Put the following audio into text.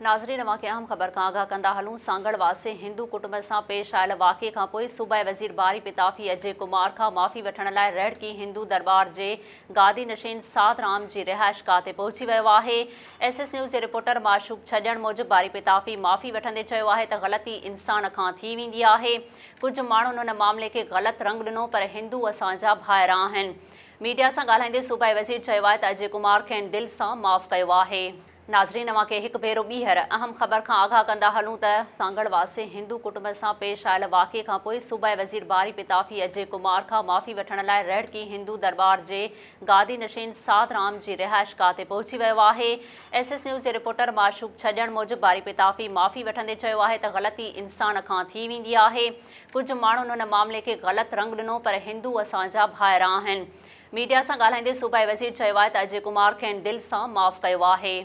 ناظرين اوهان کي اهم خبر کان آگاهه ڪندا هلون سانگهڙ واسي هندو ڪٽنب سان پيش آيل واقعي کان پوء صوبائي وزير باري پتافي اجي ڪمار کان معافي وٺڻ لاء رهڙڪي هندو درٻار جي گادي نشين ساڌ رام جي رهائش گاهه تي پهچي ويو آهي. ايس ايس نيوز جي رپورٽر معشوق ڇڄڻ موجب باري پتافي معافي وٺندي چيو آهي ته غلطي انسان کان ٿي ويندي آهي ڪجهه ماڻهن ان معاملي کي غلط رنگ ڏنو پر هندو اسان جا ڀائر آهن. ميڊيا سان ڳالهائيندي صوبائي وزير چيو آهي ته اجي ڪمار کين دل سان معاف ڪيو آهي. ناظرين اوهان کي هڪ ڀيرو ٻيهر اهم خبر کان آگاهه ڪندا هلون ته، سانگهڙ واسي هندو ڪٽنب سان پيش آيل واقعي کان پوء صوبائي وزير باري پتافي اجي ڪمار کان معافي وٺڻ لاء رهڙڪي هندو درٻار جي گادي نشين ساڌ رام جي رهائش گاهه تي پهچي ويو آهي. ايس ايس نيوز جي رپورٽر معشوق ڇڄڻ موجب باري پتافي معافي وٺندي چيو آهي ته غلطي انسان کان ٿي ويندي آهي ڪجهه ماڻهن ان معاملي کي غلط رنگ ڏنو پر هندو اسان جا ڀائر آهن. ميڊيا سان ڳالهائيندي صوبائي وزير چيو آهي ته اجي ڪمار کين دل سان معاف ڪيو آهي.